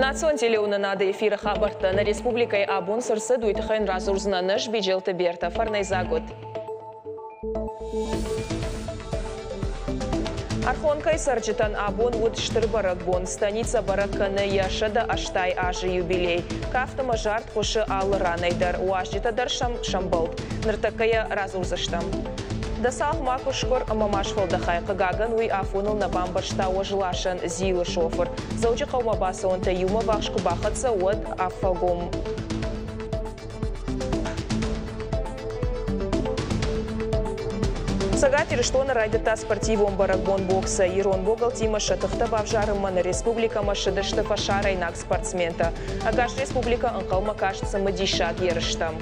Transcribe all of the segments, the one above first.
Национ телеуынынады эфиры хабӕрттӕ нӕ республикӕйы абон цы рцыд, уый тыххӕй радзурдзынӕн ӕз, Биджелты Бертӕ. Фӕрнӕйдзаг ут! Архонкӕйы цӕрджытӕн абон уыд стыр бӕрӕгбон. Станицӕ бӕрӕг кӕны йӕ 180 азы юбилей. Кафт ӕмӕ зард хъуысы алы ранӕй дӕр, уазджытӕ дӕр сӕм сӕмбӕлд. Ныртӕккӕ йӕ радзурдзыстӕм. Дӕ цалх макуы скъуыр ӕмӕ ма сфӕлдӕхай. Хъыгагӕн, уый афоныл нӕ бамбӕрста уӕзласӕн ЗИЛ-ы шофыр. Дзӕуджыхъӕумӕ бацӕуӕнтӕ иумӕ ввахс куы бахӕццӕ, уӕд афӕлгом. Цӕгат Ирыстоны райдыдта спортивон бӕрӕгбон боксӕй. Ирон богалтимӕ сӕ тыхтӕ бавзарынмӕ нӕ республикӕмӕ ссыдысты фӕсарӕйнаг спортсментӕ. Ӕгас республикӕ ӕнхъӕлмӕ каст цымыдисаг ерыстӕм.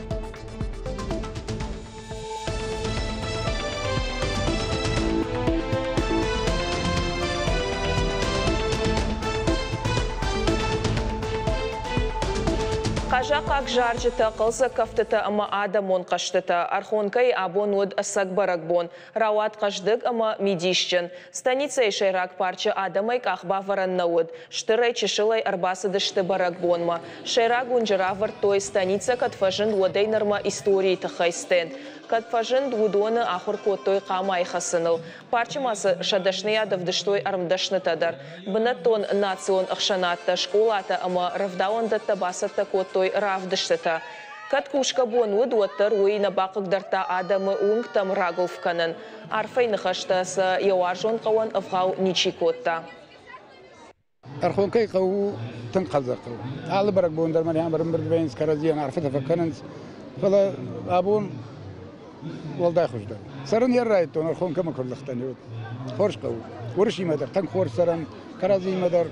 Хъазахъаг зарджытӕ, хъӕлдзӕг кӕфтытӕ ӕмӕ адӕмон хъӕзтытӕ. Архонкӕйы абон уыд ӕцӕг бӕрӕгбон. Рауад хъӕздыг ӕмӕ мидисджын. Станицӕйы сӕйраг парчы адӕмӕй къахбавӕрӕн нӕ уыд. Стырӕй, чысылӕй ӕрбацыдысты бӕрӕгбонмӕ. Сӕйраг уынджы равӕрдтой, станицӕ кӕд фӕзынд, уӕдӕй нырмӕ историйы тыххӕй стенд. Кӕд фӕзынд, уыдоны ахуыр кодтой хъамайы хӕцыныл. Парчы ма сӕ дӕсныйад ӕвдыстой ӕрмдӕснытӕ дӕр. Бынӕттон национ ӕхсӕнадтӕ, скъолатӕ ӕмӕ рӕвдауӕндӕттӕ бацӕттӕ кодтой равдыстытӕ. Кӕд кусгӕ бон уыд, уӕддӕр уый нӕ бахъыгдардта адӕмы уынгтӕм рагуылф кӕнын. Арфӕйы ныхӕстӕ сӕ йӕ уарзон хъӕуӕн ӕвгъау ничи кодта. Ӕрхонкӕйы хъӕу у тынг хъӕлдзӕг хъӕу. Алы бӕрӕгбон дӕр мӕнӕ ӕрӕмбырд вӕййынц, кӕрӕдзийӕн арфӕтӕ фӕкӕнынц. Фӕлӕ абон уӕлдай хуыздӕр. Цӕрын йӕ райдтон, Ӕрхонкӕмӕ куы рлыгътӕн, уӕд. Хорз хъӕу. Уырысимӕ дӕр тынг хорз цӕрӕм, кӕрӕдзиимӕ дӕр.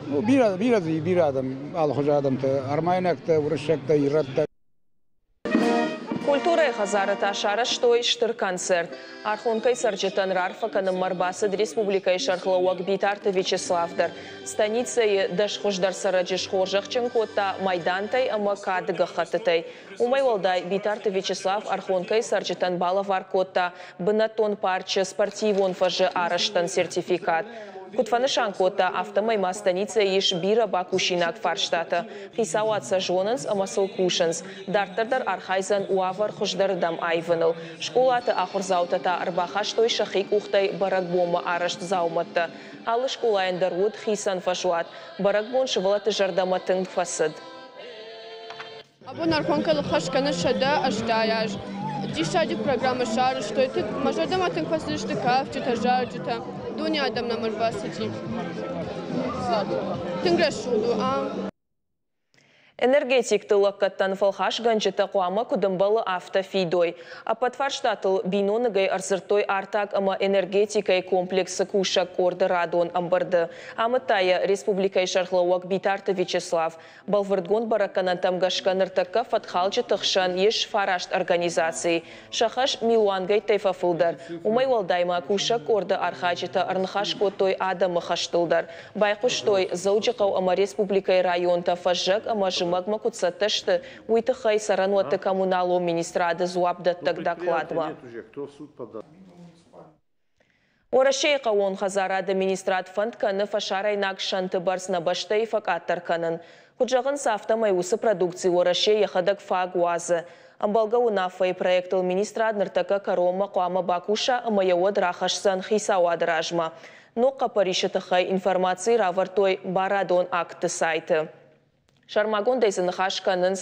Ну, бирӕ, бирӕ дзы бирӕ адӕм, алыхуызы адӕмтӕ, армайнӕгтӕ, уырыссӕгтӕ, ирӕттӕ. Культурӕйы хӕдзары та сарӕзтой стыр концерт. Архонкӕйы цӕрджытӕн раарфӕ кӕнынмӕ ӕрбацыд республикӕйы сӕргълӕууӕг Битарты Вячеслав дӕр. Станицӕйы 10 хуыздӕр цӕрӕджы схорзӕхджын кодта майдантӕй ӕмӕ кады гӕххӕттытӕй. Уымӕй уӕлдай Битарты Вячеслав Архонкӕйы цӕрджытӕн балӕвар кодта бынӕттон парчы спортивон фӕзы арӕзтӕн сертификат. Куыд фӕнысан кодта, афтӕмӕй ма станицӕйы ис бирӕ бакусинаг фарстатӕ. Хицауад сӕ зонынц ӕмӕ сыл кусынц. Дарддӕр дӕр архайдзӕн уавӕр хуыздӕрырдӕм аивыныл. Скъолаты ахуырдзаутӕ та ӕрбахастой сӕхи къухтӕй бӕрӕгбонмӕ арӕзт дзаумӕттӕ. Алы скъолайӕн дӕр уыд хицӕн фӕзуат. Бӕрӕгбон сывӕллӕтты зӕрдӕмӕ тынг фӕцыд. Абон Архонкӕ ныхас кӕны 180 аз. Диссаджы программӕ сарӕзтой. Мӕ зӕрдӕмӕ тынг фӕцыдысты кафджытӕ, зарджытӕ. Дуне адӕм нӕм ӕрбацыди. Тынг рӕсугъд у. Энергетикты лӕггӕдтӕн фӕлхасгӕнджытӕ хъуамӕ куыд ӕмбӕлы, афтӕ фидой. Ӕппӕт фарстатыл биноныгӕй ӕрдзырдтой артаг ӕмӕ энергетикӕйы комплексы кусӕг къорды радон ӕмбырды. Амыдта йӕ республикӕйы сӕргълӕууӕг Битарты Вячеслав. Бӕлвырдгонд бӕрӕггӕнӕнтӕм гӕсгӕ ныртӕккӕ фӕткхалджыты хсӕн ис фараст организацийы. Сӕ хӕс милуангӕйттӕй фӕфылдӕр. Уымӕй уӕлдай ма кусӕг къорды архайджытӕ ӕрныхас кодтой адӕмы хӕстыл дӕр. Байхъуыстой, Дзӕуджыхъӕу ӕмӕ республикӕйы районтӕ фӕззӕг ӕмӕ зымӕгмӕ куыд цӕттӕ сты, уый тыххӕй цӕрӕнуӕтты коммуналон министрады дзуапдӕттӕг докладмӕ. Уӕрӕсейы хъӕууон хӕдзарады министрад фӕнд кӕны фӕсарӕйнаг сӕнты бӕрц нӕ бӕстӕйы фӕкъаддӕр кӕнын. Куыд зӕгъынц, афтӕмӕй уыцы продукци Уӕрӕсе йӕхӕдӕг фаг уадзы. Ӕмбӕлгӕ уынаффӕйы проектыл министрад ныртӕккӕ кӕронмӕ хъуамӕ бакуса ӕмӕ йӕ уӕд рахӕсдзӕн хицауады размӕ. Ног хъӕппӕрисы тыххӕй информаци равӕрдтой барадон актты сайты. Сӕрмагондӕй дзы ныхас кӕнынц,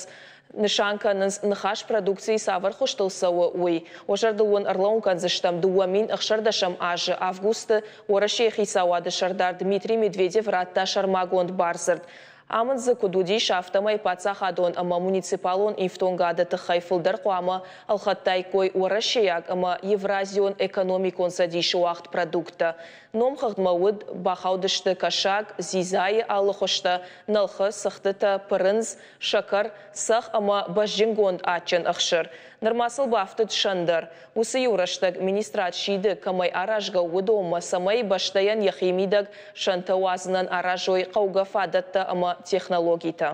нысан кӕнынц, ныхас продукцийы цавӕр хуызтыл цӕуы, уый. Уӕ зӕрдыл уын ӕрлӕууын кӕндзыстӕм, 2016 азы августы Уӕрӕсейы хицауады сӕрдар Дмитрий Медведев радта сӕрмагонд бардзырд. Амынд дзы куыд уыдис, афтӕмӕй паддзахадон ӕмӕ муниципалон ифтонгады тыххӕй фылдӕр хъуамӕ ӕлхӕдтаиккой уӕрӕсейаг ӕмӕ Евразион экономикон цӕдисы уагъд продукттӕ. Номхыгъдмӕ уыд бахаудысты кӕсаг, дзидзайы алы хуызтӕ, нӕлхы, цыхтытӕ, пырындз, сӕкӕр, цӕхх ӕмӕ бӕзджынгонд адджын ӕхсыр. Нырма сыл бафтыд сӕн дӕр. Уыцы иу рӕстӕг министрад сиды, кӕмӕй аразгӕ у, уыдонмӕ, цӕмӕй бӕстӕйӕн йӕхи мидӕг сӕнтӕ уадзынӕн аразой хъӕугӕ фадӕттӕ ӕмӕ технологитӕ.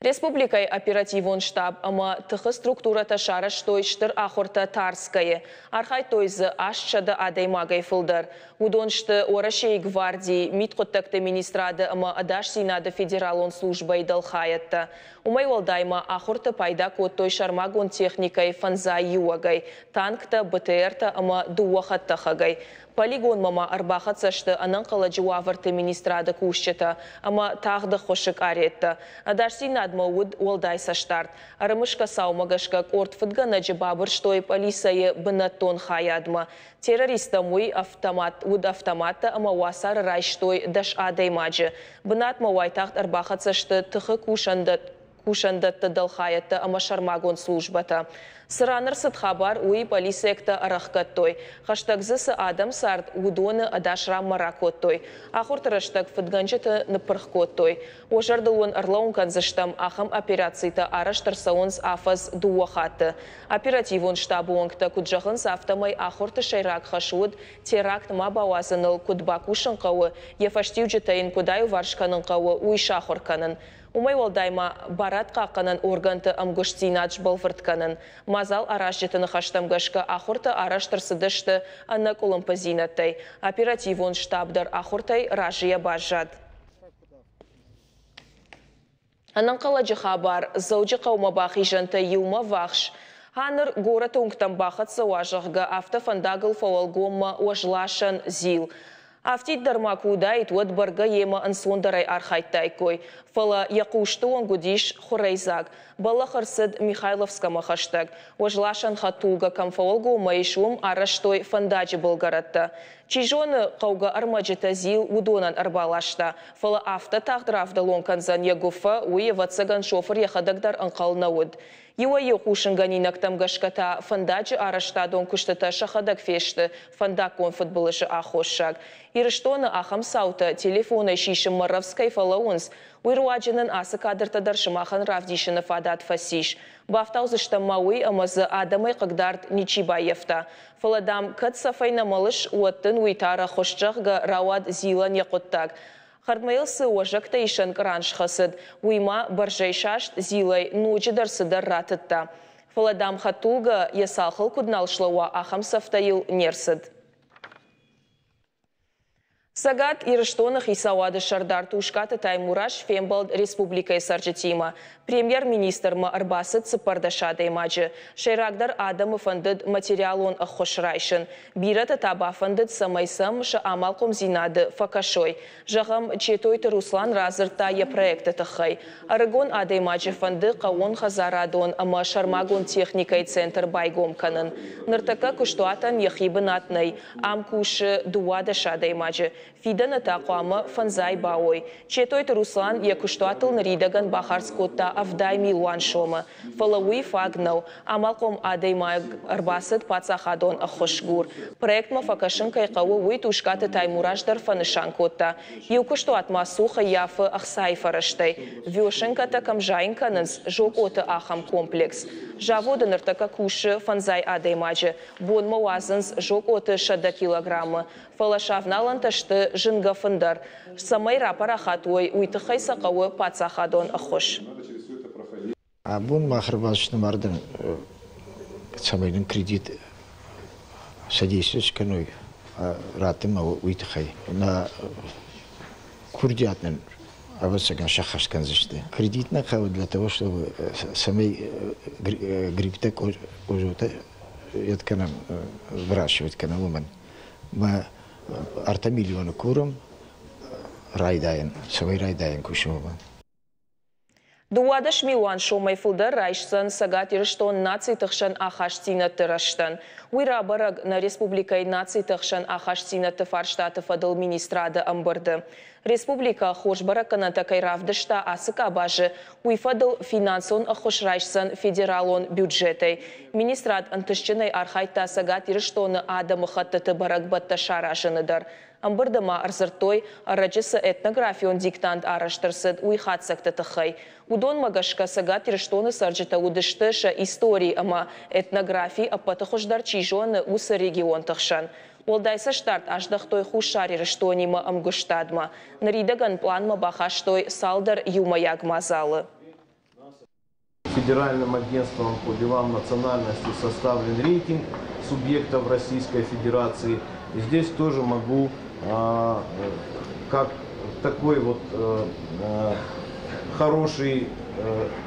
Республикӕйы оперативон штаб ӕмӕ тыхы структурӕтӕ сарӕзтой стыр ахуыртӕ Тарскӕйы. Архайдтой дзы 800 адӕймагӕй фылдӕр. Уыдон сты Уӕрӕсейы гвардийы, Мидхъуыддӕгты министрады ӕмӕ Ӕдасдзинады федералон службӕйы дӕлхайӕдтӕ. Уымӕй уӕлдай ма ахуырты пайда кодтой сӕрмагонд техникӕйы фӕндзай иуӕгӕй, танктӕ, БТР-тӕ ӕмӕ дыууӕ хӕдтӕхӕгӕй. Полигонмӕ ма ӕрбахӕццӕ сты ӕнӕнхъӕлӕджы уавӕрты министрады кусджытӕ ӕмӕ тагъд ӕххуысы къареттӕ. Ӕдасдзинадмӕ уыд уӕлдай цӕстдард. Ӕрымысгӕ цаумӕ гӕсгӕ къорд фыдгӕнӕджы бабырстой пъӕлицӕйы бынӕттон хайадмӕ. Террористтӕм уый автомат уыд автоматтӕ ӕмӕ уацары райстой дӕс адӕймаджы. Бынатмӕ уайтагъд ӕрбахӕццӕ сты тыхы кусӕндӕтты дӕлхайӕдтӕ ӕмӕ сӕрмагонд службӕтӕ. Цы ран ӕрцыд хабар, уый полициӕгтӕ ӕрӕхгӕдтой. Хӕстӕг дзы цы адӕм цард, уыдоны ӕдас ранмӕ ракодтой. Ахуырты рӕстӕг фыдгӕнджыты ныппырх кодтой. Уӕ зӕрдыл уын ӕрлӕууын кӕндзыстӕм, ахӕм операцитӕ арӕзт ӕрцӕуынц афӕдз дыууӕ хатты. Оперативон штабы уӕнгтӕ куыд зӕгъынц, афтӕмӕй ахуырты сӕйраг хӕс уыд, теракт ма бауадзыныл куыд бакусын хъӕуы, йӕ фӕстиуджытӕ йын куыд аиуварс кӕнын хъӕуы, уый сахуыр кӕнын. Уымӕй уӕлдай ма барадхъахъхъӕнӕн органты ӕмгуыстдзинад сбӕлвырд кӕнын. Мадзал аразджыты ныхӕстӕм гӕсгӕ ахуыртӕ арӕзт ӕрцыдысты ӕнӕкъуылымпыдзинӕдтӕй. Оперативон штаб дӕр ахуыртӕй разыйӕ баззад. Ӕнӕнхъӕлӕджы хабар Дзӕуджыхъӕумӕ бахизӕнтӕй иумӕ ввахс. Ныр горӕты уынгтӕм бахӕццӕ уа, зӕгъгӕ, афтӕ фӕндагыл фӕуӕлгоммӕ уӕзласӕн зил. Афтид дӕр ма куы уыдаид, уӕд бӕргӕ йемӕ ӕнцондӕрӕй архайдтаиккой. Фӕлӕ йӕ хъусты онг уыдис хуырӕйдзаг. Бӕллӕх ӕрцыд Михайловскӕмӕ хӕстӕг. Уӕзласӕн хӕдтулгӕ кӕм фӕуӕлгоммӕ ис, уым арӕзтой фӕндаджы былгӕрӕттӕ. Чи зоны, хъӕугӕ ӕрмӕджытӕ зил уыдонӕн ӕрбаласта, фӕлӕ афтӕ тагъд равдӕлон кӕндзӕн йӕ гуыффӕ, уый, ӕвӕццӕгӕн, шофыр йӕхӕдӕг дӕр ӕнхъӕл нӕ уыд. Иуӕй-иу хъусынгӕнинӕгтӕм гӕсгӕ та фӕндаджы арӕзтадон куыстытӕ сӕхӕдӕг фесты фӕндаггон фыдбылызы аххоссаг. Ирыстоны ахӕм цаутӕ телефонӕй сисынмӕ рӕвдз кӕй фӕлӕууынц, уый руаджы нын ацы кадртӕ дӕр сымахӕн равдисыны фадат фӕцис. Бафтаудзыстӕм ма уый, ӕмӕ дзы адӕмӕй хъыгдард ничи баййӕфта. Фӕлӕ, дам, кӕд цӕфӕй нӕ мӕлыс, уӕд дын уый та рӕхуыст, зӕгъгӕ, рауад Зилӕн йӕ хъуыддаг. Хӕрдмӕ йыл цы уӕзӕгтӕ исӕн къран схӕцыд, уый ма бӕрзӕйсаст Зилӕй ноджыдӕр цыдӕр ратыдта. Фӕлӕ, дам, хӕдтулгӕ йӕ цалхыл куыд нал слӕууа, ахӕм цӕфтӕ йыл не рцыд. Цӕгат Ирыстоны хицауады сӕрдар Тускъаты Таймураз фембӕлд республикӕйы цӕрджытимӕ. Премьер-министрмӕ ӕрбацыд 14 адӕймаджы. Сӕйрагдӕр адӕмы фӕндыд материалон ӕххуыс райсын. Бирӕты та бафӕндыд, цӕмӕй сӕм сӕ амалхъомдзинады фӕкӕсой. Зӕгъӕм, Четойты Руслан радзырдта йӕ проекты тыххӕй. Ӕрыгон адӕймаджы фӕнды хъӕууонхӕдзарадон ӕмӕ сӕрмагонд техникӕйы центр байгом кӕнын. Ныртӕккӕ куыстуатӕн йӕхи бынат нӕй. Ам кусы 12 адӕймаджы. Фидӕны та хъуамӕ фӕндзай бауой. Четойты Руслан йӕ куыстуатыл ныридӕгӕн бахардз кодта 70 милуан сомы. Фӕлӕ уый фаг нӕу. Амалхъом адӕймаг ӕрбацыд паддзахадон ӕххуысгур. Проектмӕ фӕкӕсын кӕй хъӕуы, уый Тускъаты Таймураз дӕр фӕнысан кодта. Иу куыстуат ма цух ӕййафы ӕхцайы фӕрӕзтӕй. Вёшенкӕтӕ кӕм зайын кӕнынц, зокъоты ахӕм комплекс. Заводы ныртӕккӕ кусы фӕндзай адӕймаджы. Бонмӕ уадзынц зокъоты 100 килограммы. Фӕлӕ сӕ авналӕнтӕ сты зынгӕ фылдӕр. Цӕмӕй рапарахат уой, уый тыххӕй сӕ хъӕуы паддзахадон ӕххуыс. Абон мах ӕрбацыдыстӕм ардӕм, цӕмӕй нын кредит содействие скӕной раттынмӕ, уый тыххӕй. Нӕ курдиат нын, ӕвӕццӕгӕн, сӕххӕст кӕндзысты. Кредит нӕ хъӕуы для того, чтобы цӕмӕй грибтӕ, къозотӕ йед кӕнӕм, выращивать кӕнӕм, уымӕн. Мӕ 3 миллионы курӕм райдайӕн, цӕмӕй райдайӕн кусын уымӕн. 12 милуан сомӕй фылдӕр райсдзӕн Цӕгат Ирыстон нациты хсӕн ахастдзинӕдты рӕзтӕн. Уый рабӕрӕг нӕ республикӕйы нациты хсӕн ахастдзинӕдты фарстаты фӕдыл министрады ӕмбырды. Республикӕ хорз бӕрӕггӕнӕнтӕ кӕй равдыста ацы къабазы, уый фӕдыл финансон ӕххуыс райсдзӕн федералон бюджетӕй. Министрад ӕнтыстджынӕй архайдта Цӕгат Ирыстоны адӕмыхӕттыты бӕрӕгбӕттӕ саразыны дӕр. Ӕмбырды ма ӕрдзырдтой, ӕрӕджы цы этнографион диктант арӕзт ӕрцыд, уый хатдзӕгты тыххӕй. Уыдонмӕ гӕсгӕ Цӕгат Ирыстоны цӕрджытӕ уыдысты, сӕ истори ӕмӕ этнографи ӕппӕты хуыздӕр чи зоны, уыцы регионты хсӕн. Уӕлдай цӕстдард аздӕхтой Хуссар Ирыстонимӕ ӕмгуыстадмӕ. Ныридӕгӕн пъланмӕ бахастой цалдӕр иумӕйаг мадзалы. Федеральным агентством по делам национальности составлен рейтинг субъектов Российской Федерации. И здесь тоже могу, как такой вот хороший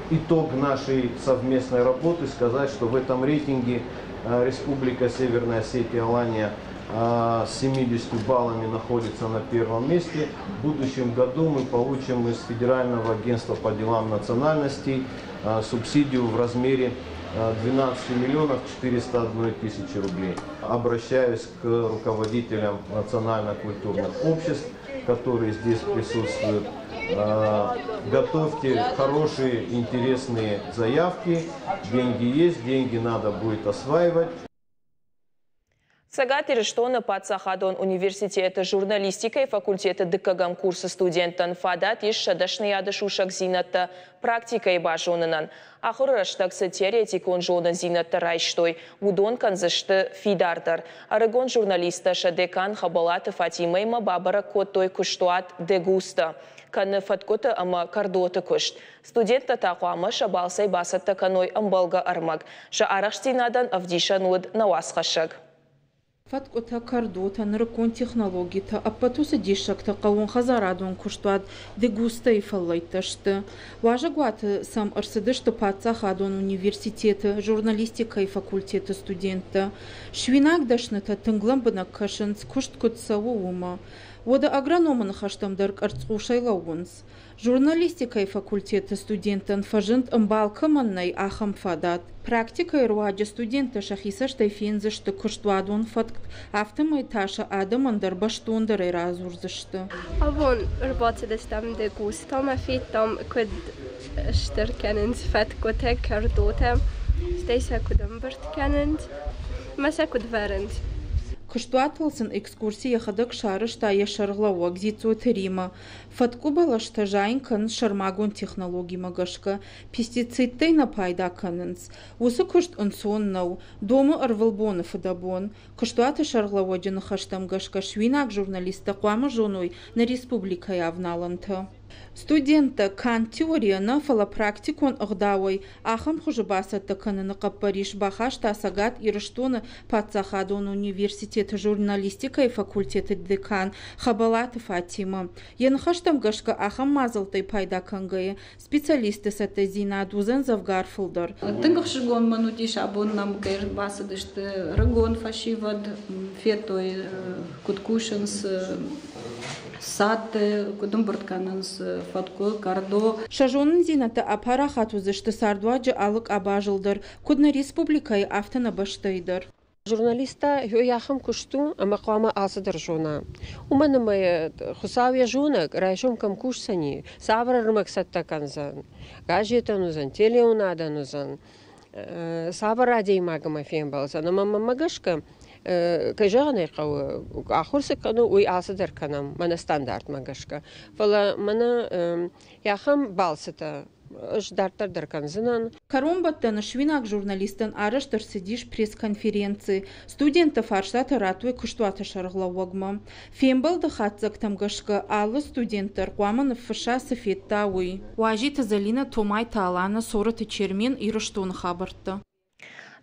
итог нашей совместной работы сказать, что в этом рейтинге Республика Северная Осетия-Алания с 70 баллами находится на первом месте. В будущем году мы получим из Федерального агентства по делам национальностей субсидию в размере 12 миллионов 401 тысячи рублей. Обращаюсь к руководителям национально-культурных обществ, которые здесь присутствуют. Готовьте хорошие, интересные заявки. Деньги есть, деньги надо будет осваивать. Цӕгат Ирыстоны паддзахадон университеты журналистикӕйы факультеты дыккӕгӕм курсы студенттӕн фадат ис сӕ дӕсныйады сусӕгдзинӕдтӕ практикӕйы базонынӕн. Ахуыры рӕстӕг цы теоретикон зонындзинӕдтӕ райстой, уыдон кӕндзысты фидардӕр. Ӕрыгон журналисттӕ сӕ декан Хӕбӕлаты Фатимӕимӕ бабӕрӕг кодтой куыстуат Дегуста. Кӕны фӕткъуыты ӕмӕ кӕрдоты куыст. Студенттӕ та хъуамӕ сӕ балцӕй бацӕттӕ кӕной ӕмбӕлгӕ ӕрмӕг. Сӕ арӕхстдзинадӕн ӕвдисӕн уыд нӕ уацхӕссӕг. Фӕткъуытӕ, кӕрдотӕ, нырыккон технологитӕ, ӕппӕт уыцы диссӕгтӕ хъӕууонхӕдзарадон куыстуат Дегуста-йы фӕллӕйттӕ сты. Уазӕгуаты сӕм ӕрцыдысты паддзахадон университеты журналистикӕйы факультеты студенттӕ. Суинаг дӕснытӕ тынг лӕмбынӕг кӕсынц, куыст куыд цӕуы, уымӕ. Уӕдӕ агрономы ныхӕстӕм дӕр къӕрцхъусӕй лӕууынц. Журналистикӕйы факультеты студенттӕн фӕзынд, ӕмбал кӕмӕн нӕй, ахӕм фадат. Практикӕйы руаджы студенттӕ сӕхи цӕстӕй фендзысты куыстуадон фӕтк, афтӕмӕй та сӕ адӕмӕн дӕр бӕстондӕрӕй радзурдзысты. Абон ӕрбацыдыстӕм Дегустамӕ, федтам, куыд стыр кӕнынц фӕткъуытӕ, кӕрдотӕ, стӕй сӕ куыд ӕмбырд кӕнынц ӕмӕ сӕ куыд вӕрынц. Куыстуатыл сын экскурси йӕхӕдӕг сарӕзта йӕ сӕргълӕууӕг Дзиццойты Римӕ. Фӕткъуы бӕлӕстӕ зайын кӕнынц сӕрмагонд технологимӕ гӕсгӕ, пестицидтӕй нӕ пайда кӕнынц. Уыцы куыст ӕнцон нӕу, домы ӕрвылбоны фыдӕбон. Куыстуаты сӕргълӕууӕджы ныхӕстӕм гӕсгӕ суинаг журналисттӕ хъуамӕ зоной нӕ республикӕйы авналӕнтӕ. Студенттӕ канд теорийӕ нӕ, фӕлӕ практикон ӕгъдауӕй ахӕм хуызы бацӕттӕ кӕныны хъӕппӕрис бахаста Цӕгат Ирыстоны паддзахадон университеты журналистикӕйы факультеты декан Хӕбӕлаты Фатимӕ. Йӕ ныхӕстӕм гӕсгӕ ахӕм мадзӕлттӕй пайда кӕнгӕйӕ, специалистты цӕттӕдзинад уыдзӕн дзӕвгар фылдӕр. Тынг ӕхсызгон мын уыдис, абон нӕм кӕй ӕрбацыдысты ӕрыгон фӕсивӕд, федтой, куыд кусынц цадты, куыд ӕмбырд кӕнынц фӕткъуы, кӕрдо. Сӕ зонындзинӕдтӕ апарахат уыдзысты цардуаджы алы къабазыл дӕр, куыд нӕ республикӕйы, афтӕ нӕ бӕстӕйы дӕр. Журналист та ахӕм куыст у, ӕмӕ хъуамӕ алцыдӕр зона. Уымӕн ӕмӕ Хуыцау йӕ зонӕг, райсом кӕм кусдзӕни, цавӕр ӕрмӕг цӕттӕ кӕндзӕн, газетӕн уыдзӕн, телеуынадӕн уыдзӕн, цавӕр адӕймагимӕ фембӕлдзӕн. Ӕмӕ мӕнмӕ гӕсгӕ, кӕй зӕгъын ӕй хъӕуы, ахуыр цы кӕны, уый алцыдӕр кӕнӕм, мӕнӕ стандартмӕ гӕсгӕ. Фӕлӕ мӕнӕ ахӕм балцытӕ ӕз дарддӕр дӕр кӕндзынӕн. Кӕронбӕттӕны суинаг журналисттӕн арӕзт ӕрцыдис пресс-конференци. Студенттӕ фарстатӕ радтой куыстуаты сӕргълӕууӕгмӕ. Фембӕлды хатдзӕгтӕм гӕсгӕ алы студент дӕр хъуамӕ ныффысса, цы федта, уый. Уазиты Зӕлинӕ, Томайты Аланӕ, Цорӕты Чермен, Ирыстоны хабӕрттӕ.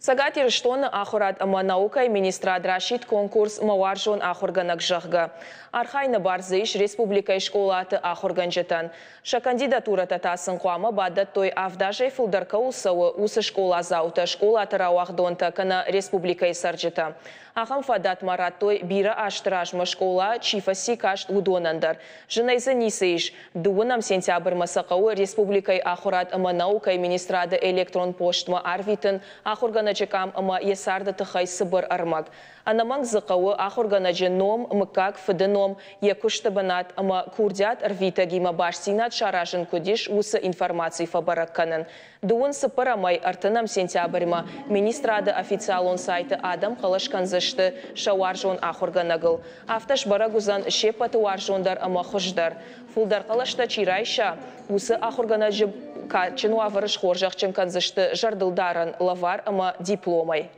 Цӕгат Ирыстоны Ахуырад ӕмӕ наукӕйы министрад расидт конкурс Мӕ уарзон ахуыргӕнӕг, зӕгъгӕ. Архайыны бар дзы ис республикӕйы скъолаты ахуыргӕнджытӕн. Сӕ кандидатурӕтӕ та сын хъуамӕ бадӕттой, 7 азӕй фылдӕр кӕуыл цӕуы, уыцы скъоладзаутӕ, скъолаты рауагъдонтӕ кӕнӕ республикӕйы цӕрджытӕ. Ахӕм фадат ма радтой, бирӕ азты размӕ скъола чи фӕци каст, уыдонӕн дӕр. Зынӕй дзы ницы ис. 2 сентябрмӕ сӕ хъӕуы республикӕйы Ахуырад ӕмӕ наукӕйы министрады электрон постмӕ арвитын ахуыргӕнӕджы къам ӕмӕ йӕ царды тыххӕй цыбыр ӕрмӕг. Ӕнӕмӕнг дзы хъӕуы ахуыргӕнӕджы ном, мыггаг, фыды ном, йӕ куысты бынат ӕмӕ курдиат ӕрвитӕгимӕ бастдзинад саразын куыд ис, уыцы информаци фӕбӕрӕг кӕнын. 24-ӕмӕй 30 сентябрьмӕ министрады официалон сайты адӕм хъӕлӕс кӕндзысты сӕ уарзон ахуыргӕнӕгыл. Афтӕ сбӕрӕг уыдзӕн се ппӕты уарзондӕр ӕмӕ хуыздӕр. Фылдӕр хъӕлӕстӕ чи райса, уыцы ахуыргӕнӕджы кадджын уавӕры схорзӕхджын кӕндзысты зӕрдылдарӕн лӕвар ӕмӕ дипломӕй.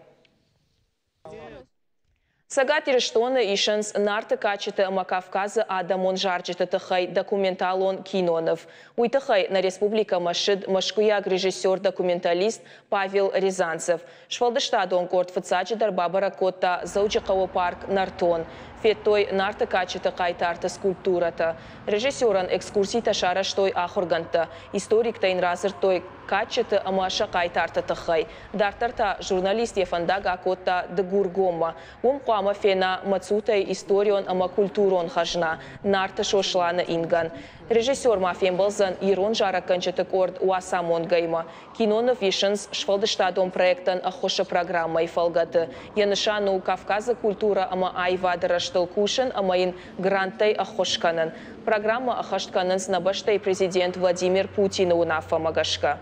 Цӕгат Ирыстоны исынц Нарты кадджыты ӕмӕ Кавказы адӕмон зарджыты тыххӕй документалон киноныв. Уый тыххӕй нӕ республикӕмӕ ссыд мӕскуыйаг режиссер-документалист Павел Рязанцев. Сфӕлдыстадон къорд фыццаджыдӕр бабӕрӕг кодта Дзӕуджыхъӕуы парк Нӕртон. Федтой Нарты кадджыты хъайтарты скульптурӕтӕ. Режиссерӕн экскурситӕ сарӕзтой ахуыргӕндтӕ. Историктӕ йын радзырдтой кадджыты ӕмӕ сӕ хъайтарты тыххӕй. Дарддӕр та журналист йӕ фӕндаг акодта Дыгургоммӕ. Уым хъуамӕ фена Мӕцутӕйы историон ӕмӕ культурон хӕзна, Нарты Сосланы ингӕн. Режиссер ма фембӕлдзӕн ирон зарӕггӕнджыты къорд Уацамонгӕ-имӕ. Киноныв исынц сфӕлдыстадон проектӕн ӕххуысы программӕйы фӕлгӕты. Йӕ нысан у Кавказы культурӕ ӕмӕ аивады рӕзтыл кусын ӕмӕ йын гранттӕй ӕххуыс кӕнын. Программӕ ӕххӕст кӕнынц нӕ бӕстӕйы президент Владимир Путины уынаффӕмӕ гӕсгӕ.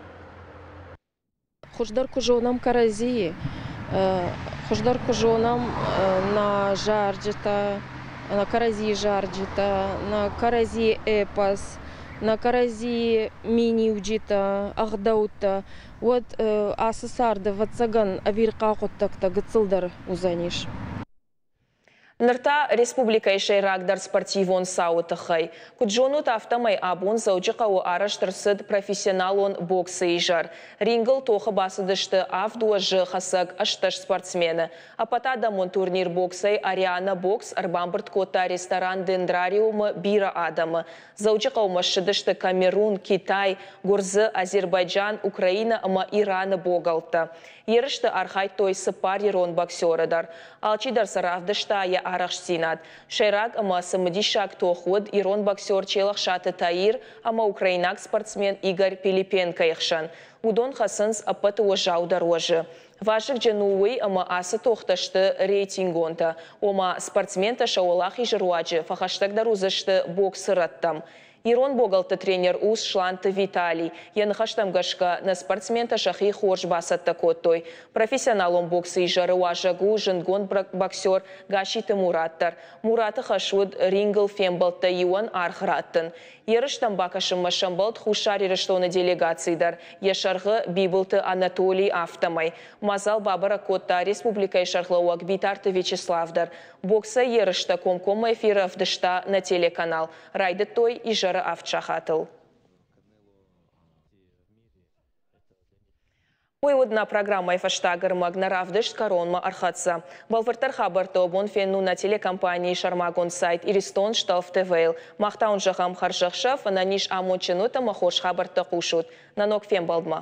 Хуыздӕр куы зонӕм кӕрӕдзийы, хуыздӕр куы зонӕм нӕ зарджытӕ, нӕ кӕрӕдзийы зарджытӕ, нӕ кӕрӕдзийы эпос, нӕ кӕрӕдзийы миниуджытӕ, ӕгъдӕуттӕ, уӕд ацы царды, ӕвӕццӕгӕн, ӕвирхъау хъуыддӕгтӕ гыццылдӕр уыдзӕнис. Ныр та республикӕйы сӕйрагдӕр спортивон цауы тыххӕй. Куыд зонут, афтӕмӕй абон Дзӕуджыхъӕуы арӕзт ӕрцыд профессионалон боксы изӕр. Рингыл тохы бацыдысты авд уӕзы хӕцӕг 18 спортсмены. Ӕппӕтадӕмон турнир боксӕй Ариана Бокс ӕрбамбырд кодта ресторан Дендрариум-ы бирӕ адӕмы. Дзӕуджыхъӕумӕ ссыдысты Камерун, Китай, Гуырдзы, Азербайджан, Украинӕ ӕмӕ Ираны богӕлттӕ. Ерысты архайдтой цыппар ирон боксеры дӕр. Алчидӕр сӕ равдыста йӕ арӕхстдзинад. Сӕйраг ӕмӕ цымыдисаг тох уыд ирон боксер Челӕхсаты Таир ӕмӕ украинаг спортсмен Игорь Пилипенкойы хсӕн. Уыдон хӕцынц ӕппӕты уӕззаудӕр уӕзы. Вазыгджын у уый, ӕмӕ ацы тохтӕ сты рейтингонтӕ. Ома, спортсментӕ сӕ уӕлахизы руаджы фӕхӕстӕгдӕр уыдзысты боксы рӕттӕм. Ирон богӕлтты тренер у Сланты Виталий. Йӕ ныхӕстӕм гӕсгӕ, нӕ спортсментӕ сӕхи хорз бацӕттӕ кодтой. Профессионалон боксы изӕры уазӕг у зындгонд боксер Гасситы Мурат дӕр. Мураты хӕс уыд рингыл фембӕлдтӕ иуӕн аргъ раттын. Ерыстӕм бакӕсынмӕ сӕмбӕлд Хуссар Ирыстоны делегаци дӕр, йӕ сӕргъы Бибылты Анатолий, афтӕмӕй. Мадзал бабӕрӕг кодта республикӕйы сӕргълӕууӕг Битарты Вячеслав дӕр. Боксӕй ерыстӕ комкоммӕ эфиры ӕвдыста нӕ телеканал. Райдыдтой изӕры авд сахатыл. Уый уыд нӕ программӕйы фӕстаг ӕрмӕг, нӕ равдыст кӕронмӕ ӕрхӕццӕ. Бӕлвырддӕр хабӕрттӕ бон фенну нӕ телекомпанийы сӕрмагонд сайт Иристон Шталф ТВ-йыл. Мах та уын зӕгъӕм хӕрзӕхсӕв, ӕнӕниз амондджын ут ӕмӕ хорз хабӕрттӕ хъусут. Нӕ ног фембӕлдмӕ!